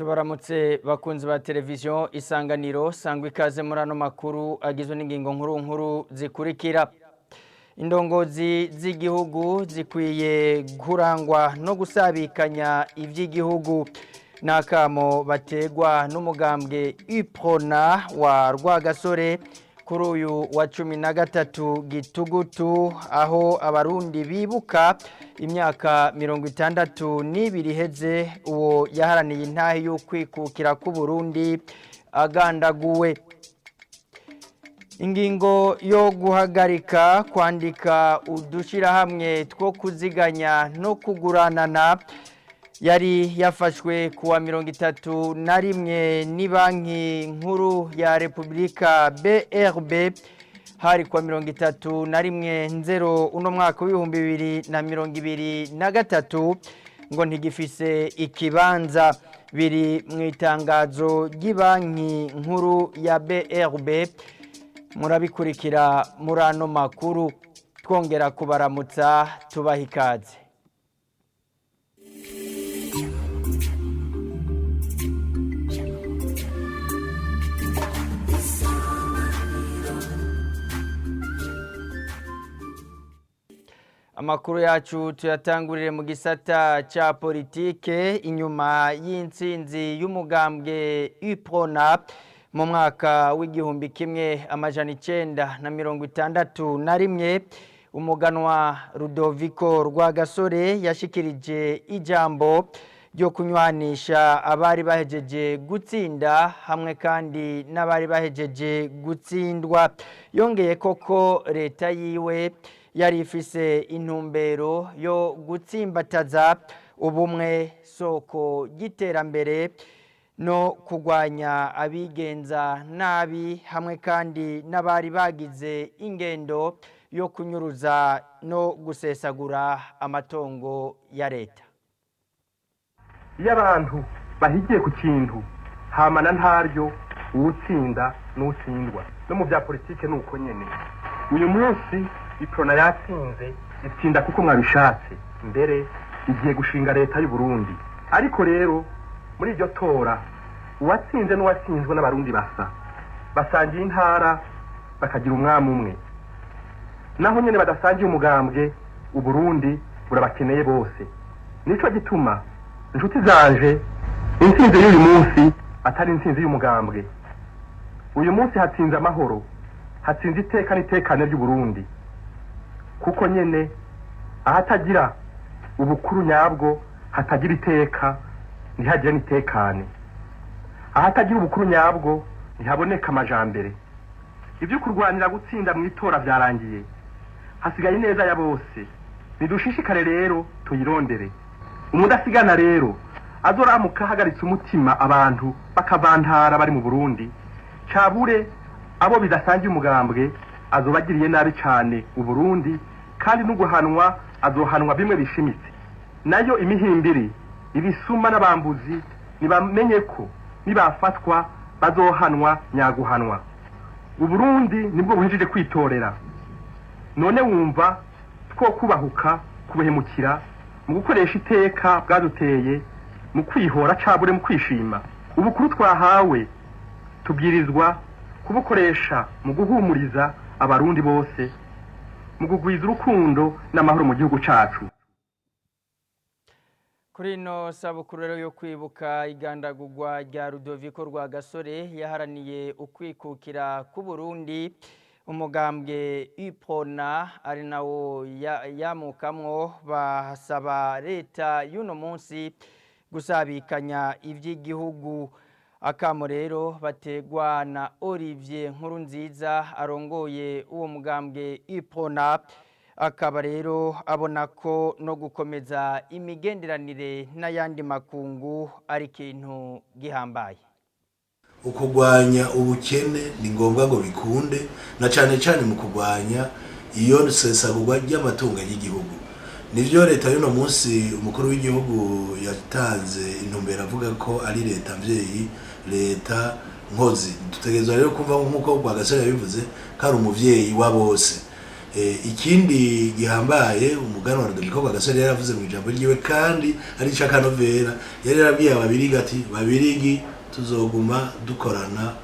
Tubaramutse bakunzi ba televiziyo Isanganiro, sangwa ikaze muri ano makuru agizwe n'ingingo nkuru nkuru zikurikira. Indongozi z'igihugu zikwiye kurangwa no gusabikanya iby'igihugu n'akamo bategwa n'umugambwe Uprona wa Rwagasore kuri uyu wa 13 Gitugutu, aho abarundi bibuka imyaka 62 iheze uwo yaharaniye intahe y'ukwikukira k'u Burundi agandaguwe. Ingingo yo guhagarika kwandika udushirahamwe two kuziganya no kuguranana yari yafashwe kuwa 31 ni banki nkuru ya Republika BRB, hari kuwa 31 nzero uno mwaka w'ibihumbi 2023, ngo ntigifise ikibanza. Biri mu itangazo ry'ibanki nkuru ya BRB. Murabikurikira muri ano makuru, twongera kubaramutsa tubaha ikaze. Amakuru yacu tuyatangurire mu gisata ca politike. Inyuma y'intsinzi y'umugambwe Uprona mu mwaka w'1961, umuganwa Rudoviko Rwagasore yashikirije ijambo ryo kunywanisha abari bahejeje gutsinda hamwe kandi n'abari bahejeje gutsindwa. Yongeye koko leta yiwe yari ifise intumbero yo gutsimbataza ubumwe, soko ry'iterambere, no kurwanya abigenza nabi hamwe kandi n'abari bagize ingendo yo kunyuruza no gusesagura amatongo ya leta. Iyo abantu bahigiye ku kintu hamana ntaryo, uwutsinda n'utsindwa. No mu bya politike ni uko nyene. Uyu munsi Iprona yatsinze, itsinda kuko mwabishatse, mbere igiye gushinga leta y'u Burundi. Ariko rero muri iryo tora uwatsinze n'uwatsinzwe n'abarundi basa, basangiye intara, bakagira umwami umwe. Naho nyene badasangiye umugambwe, Uburundi burabakeneye bose. Nico gituma, inshuti zanje, intsinzi y'uyu munsi atari intsinzi y'umugambwe. Uyu munsi hatsinze amahoro, hatsinze iteka n'itekane ry'Uburundi, kuko nyene ahatagira ubukuru nyabwo hatagira iteka, ntihagire n'itekane. Ahatagira ubukuru nyabwo ntihaboneka amajambere. Ibyo kurwanira gutsinda mu itora byarangiye, hasigaye ineza ya bose. Nidushishikare rero tuyirondere. Umudasigana rero azoramuka ahagaritse umutima abantu bakavantara bari mu Burundi, cabure abo bidasangiye umugambwe, azobagiriye nabi cane Uburundi, kandi n'uguhanwa azohanwa bimwe bishimitse. Nayo imihimbiri, ibisuma n'abambuzi nibamenye ko nibafatwa bazohanwa nyaguhanwa. Uburundi nibwo buhejeje kwitorera, none wumva two kubahuka kubuhemukira mu gukoresha iteka bwaduteye mu kwihora cabure mu kwishima? Ubukuru twahawe tubwirizwa kubukoresha mu guhumuriza abarundi bose, mu kugwiza urukundo n'amahoro mu gihugu cacu. Kuri ino sabukuru rero yo kwibuka igandagurwa rya Rudoviko Rwagasore yaharaniye ukwikukira k'u Burundi, umugambwe Uprona ari nawo yamukamwo basaba leta y'uno munsi gusabikanya iby'igihugu. Akamo rero bategwa na Olivier Nkurunziza arongoye uwo mugambwe Uprona, akaba rero abona ko no gukomeza imigenderanire n'ayandi makungu ari ikintu gihambaye. Ukugwanya ubukene ni ngombwa ngo bikunde, na cane cane mu kugwanya iyo sesagurwa ry'amatungo y'igihugu. Nivyo, leta y'uno munsi, umukuru w'igihugu yatanze intumbero avuga ko ari leta mvyeyi, leta nkozi. Dutegerezwa rero kumva nk'uko Rwagasore yabivuze ko ari umuvyeyi wa bose. Ikindi gihambaye, umuganwa Rudoviko Rwagasore yaravuze mu ijambo ryiwe, kandi ari ic'akanovera, yari yarabwiye Ababirigi ati: "Babirigi, tuzoguma dukorana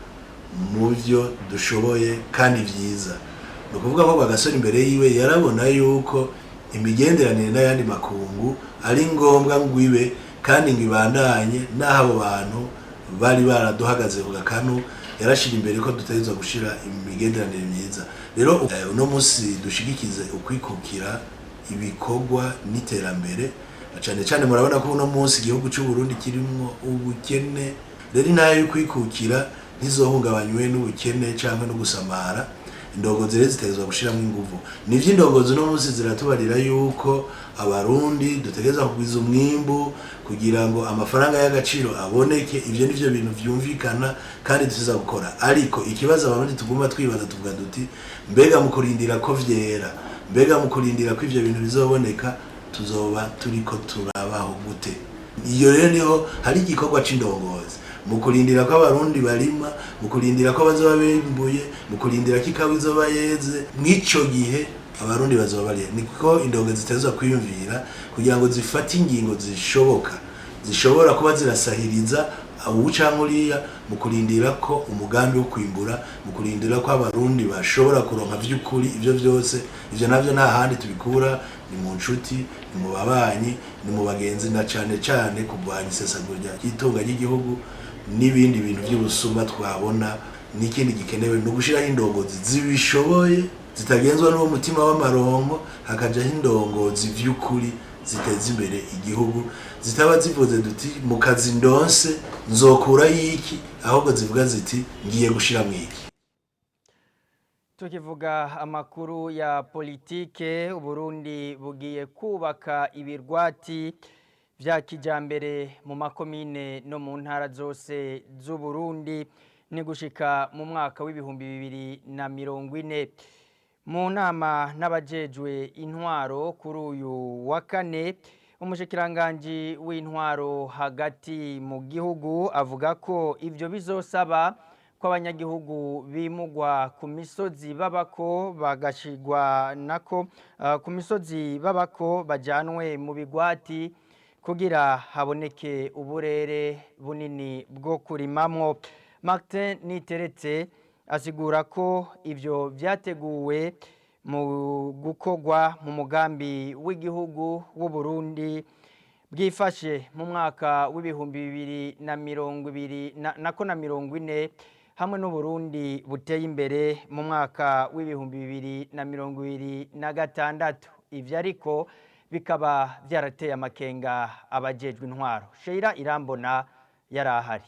mu byo dushoboye kandi vyiza." Ni ukuvuga ko Rwagasore imbere yiwe yarabona yuko imigenderanire n'ayandi makungu ari ngombwa ngo ibe kandi ngo ibandanye, n'aho abo bantu bari baraduhagaze ku gakanu. Yarashira imbere ko dutegerezwa gushira imigenderanire myiza. Rero uno munsi dushigikize ukwikukira, ibikorwa n'iterambere, na cane cane murabona ko uno munsi igihugu c'u Burundi kirimwo ubukene. Rero intara y'ukwikukira ntizohungabanywe n'ubukene canke no gusamara. Indongozi rero zitegerezwa gushiramwo inguvu. Nivyo, indongozi uno munsi ziratubarira yuko Abarundi dutegerezwa kugwiza umwimbu kugira ngo amafaranga y'agaciro aboneke. Ivyo nivyo bintu vyumvikana kandi tuza gukora, ariko ikibazo Abarundi tuguma twibaza, tuvuga duti: "Mbega mu kurindira ko vyera, mbega mu kurindira ko ivyo bintu bizoboneka, tuzoba turiko turabaho gute?" Iyo rero niho hari igikorwa c'indongozi: mu kurindira ko Abarundi barima, mu kurindira ko bazoba bimbuye, mu kurindira ko ikawa izoba yeze, mw'ico gihe Abarundi bazoba barihe? Niko indongozi zitezwa kwiyumvira kugira ngo zifate ingingo zishoboka, zishobora kuba zirasahiriza uwu canke uriya mu kurindira ko umugambi wo kwimbura, mu kurindira ko Abarundi bashobora kuronka vy'ukuri ivyo vyose. Ivyo navyo nta handi tubikura, ni mu nshuti, ni mu babanyi, ni mu bagenzi, na cane cane kurwanya isesagurwa ry'itunga ry'igihugu n'ibindi bintu by'ubusuma twabona. N'ikindi gikenewe ni ugushiraho indongozi zibishoboye, zitagenzwa n'uwo mutima w'amaronko, hakajaho indongozi vy'ukuri ziteza imbere igihugu, zitaba zivuze duti: "Mu kazi ndonse nzokurayo iki?" ahubwo zivuga ziti: "Ngiye gushiramwo iki." Tukivuga amakuru ya politike, Uburundi bugiye kubaka ibirwati vya kijambere mu makomine no mu ntara zose z'Uburundi ni gushika mu mwaka w'2040. Mu nama n'abajejwe intwaro kuri uyu wa kane, umushikiranganji w'intwaro hagati mu gihugu avuga ko ivyo bizosaba ko abanyagihugu bimugwa ku misozi babako, bagashigwa nako ku misozi babako, bajanwe mu bigwati kugira haboneke uburere bunini bwo kurimamwo. Martin Niteretse asigura ko ivyo vyateguwe mu gukorwa mu mugambi w'igihugu w'Uburundi bwifashe mu mwaka w'2020 nako na 40, hamwe n'Uburundi buteye imbere mu mwaka w'2026. Ivyo ariko bikaba vyarateye amakenga abajejwe intwaro. Sheira Irambona yari ahari.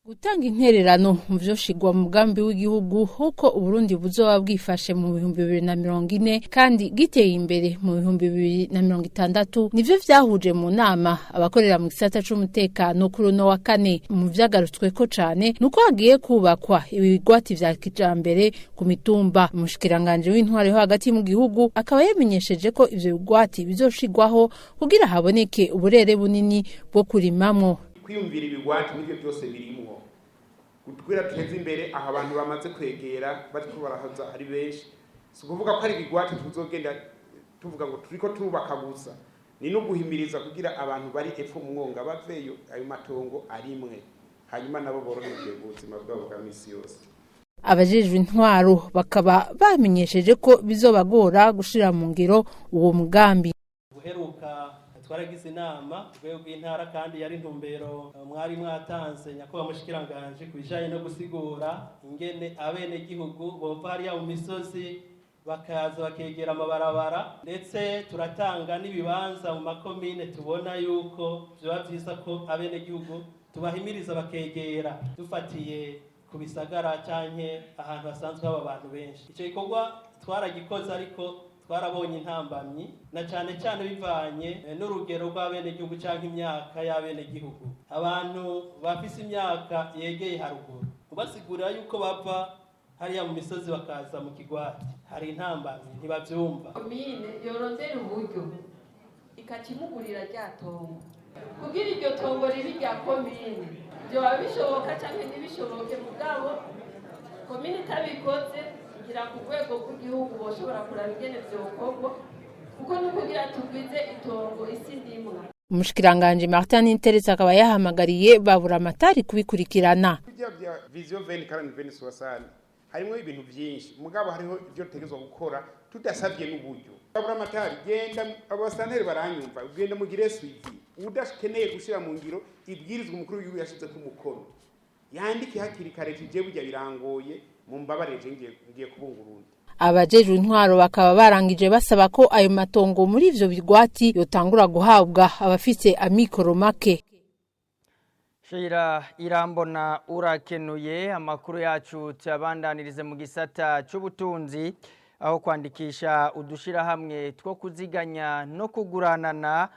Gutanga intererano mu vyoshigwa mu mugambi w'igihugu huko Uburundi buzoba bwifashe mu 2040 kandi giteye imbere mu 2060, nivyo vyahuje mu nama abakorera mu gisata c'umutekano kuri uno wa kane. Mu vyagarutsweko cane nuko hagiye kubakwa ibigwati vya kijambere ku mitumba. Umushikiranganji w'intwaro yo hagati mu gihugu akaba yamenyesheje ko ivyo bigwati bizoshigwaho kugira haboneke uburere bunini bwo kurimamwo. Kwiyumvira ibigwati n'ibyo byose birimwo kugira duteze imbere aho abantu bamaze kwegera, bariko barahaza ari benshi. Si ukuvuga ko ari ibigwati tuzogenda tuvuga ngo turiko turubaka gusa, ni no guhimiriza kugira abantu bari epfo mu mwonga baveyo, ayo matongo arimwe, hanyuma nabo boroherwe ubuzima bwabo bwa misi yose. Abajejwe intwaro bakaba bamenyesheje ko bizobagora gushira mu ngiro uwo mugambi. Guheruka twaragize inama ku rwego rw'intara, kandi yari intumbero mwari mwatanze, nyakubahwa mushikiranganje, ku bijanye no gusigura ingene abenegihugu bova hariya mu misozi bakaza bakegera amabarabara, ndetse turatanga n'ibibanza mu makomine tubona yuko vyoba vyiza ko abenegihugu tubahimiriza bakegera, dufatiye ku bisagara canke ahantu hasanzwe haba abantu benshi. Ico gikorwa twaragikoze, ariko twarabonye intambamyi, na cane cane bivanye n'urugero rw'abenegihugu canke imyaka y'abenegihugu. Abantu bafise imyaka yegeye haruguru, ubasigurira yuko bava hariya mu misozi bakaza mu kigwati, hari intambamyi, ntibavyumva. Komine yorondera uburyo ikakimugurira rya tongo kugira iryo tongo ribe irya komine, vyoba bishoboka canke ntibishoboke? Mugabo komine itabikoze. Ngira ku rwego rw'igihugu boshobora kuraba ingene vyokorwa, kuko nukugira tugwize itongo isi ndimwa. Umushikiranganje Martin Ninteretse akaba yahamagariye babura amatari kubikurikirana. Ibyo bya vision 2040 2060 harimo ibintu byinshi, mugabo hariho ibyo tutegerezwa gukora tudasabye n'uburyo. Babura amatari, genda abasanteri baranyumva, genda mugire suivi. Udakeneye gushyira mu ngiro ibwirizwa umukuru w'igihugu yashize ku mukono, yandike hakiri kare tije burya birangoye, mumbabarire ngiye kubunga urundi. Abajejwe intwaro bakaba barangije basaba ko ayo matongo muri ivyo bigwati yotangura guhabwa abafite amikoro make. Sheila Irambona urakenuye. Amakuru yacu tuyabandanirize mu gisata c'ubutunzi, aho kwandikisha udushirahamwe two kuziganya no kuguranana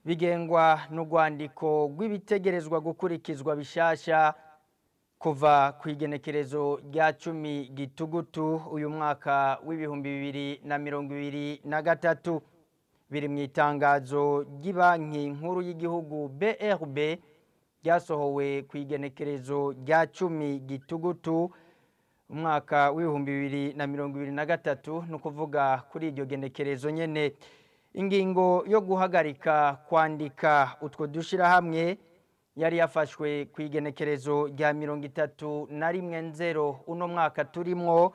bigengwa n'urwandiko rw'ibitegerezwa gukurikizwa bishasha kuva ku igenekerezo rya 10 gitugutu uyu mwaka w'2023. Biri mu itangazo ry'ibanki nkuru y'igihugu BRB ryasohowe ku igenekerezo rya 10 gitugutu umwaka w'2023, ni ukuvuga kuri iryo genekerezo nyene. Ingingo yo guhagarika kwandika utwo dushirahamwe yari yafashwe ku igenekerezo rya 31 nzero uno mwaka turimwo,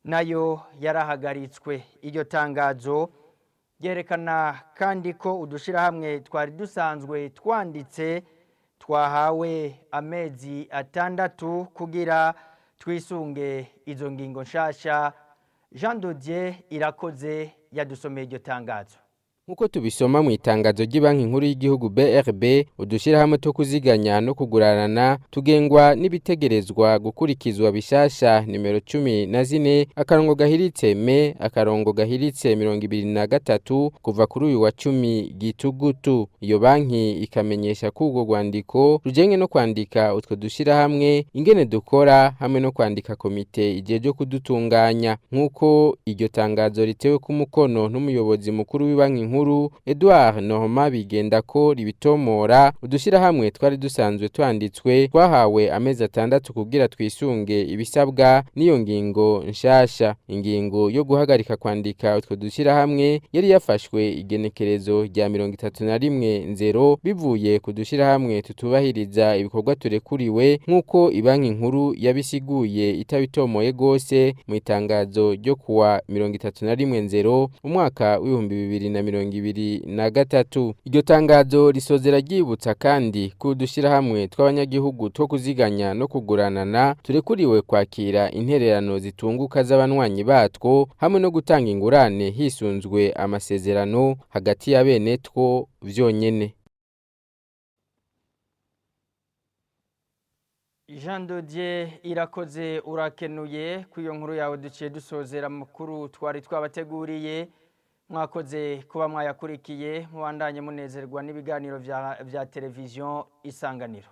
nayo yarahagaritswe. Iryo tangazo ryerekana kandi ko udushirahamwe twari dusanzwe twanditse twahawe amezi 6 kugira twisunge izo ngingo nshasha. Jean Dodier Irakoze yadusomeye iryo tangazo. Nkuko tubisoma mu itangazo ry'ibanki nkuru y'igihugu BRB, udushirahamwe two kuziganya no kuguranana tugengwa n'ibitegerezwa gukurikizwa bishasha nimero 14 akarongo gahiritse me akarongo gahiritse 23 kuva kuri uyu wa 10 gitugutu. Iyo banki ikamenyesha ko urwo rwandiko rujenge no kwandika utwo dushirahamwe, ingene dukora hamwe no kwandika komite ijeje kudutunganya. Nkuko iryo tangazo ritewe ku mukono n'umuyobozi mukuru w'ibanki nkuru Edouard Norma bigenda ko ribitomora, udushirahamwe twari dusanzwe twanditswe twahawe amezi 6 kugira twisunge ibisabwa n'iyo ngingo nshasha. Ingingo yo guhagarika kwandika utwo dushirahamwe yari yafashwe igenekerezo rya 31 nzero bivuye ku dushirahamwe tutubahiriza ibikorwa turekuriwe, nk'uko ibanki nkuru yabisiguye itabitomoye gose mu itangazo ryo kuwa 31 nzero umwaka w'2023. Iryo tangazo risozera ryibutsa kandi ko udushirahamwe tw'abanyagihugu two kuziganya no kuguranana turekuriwe kwakira intererano zitunguka z'abanywanyi batwo hamwe no gutanga ingurane hisunzwe amasezerano hagati ya bene two vyonyene. Jean Dodier Irakoze urakenuye. Ku iyo nkuru yawe duciye dusozera makuru twari twabateguriye. Mwakoze kuba mwayakurikiye, mubandanye munezerwa n'ibiganiro vya televiziyo Isanganiro.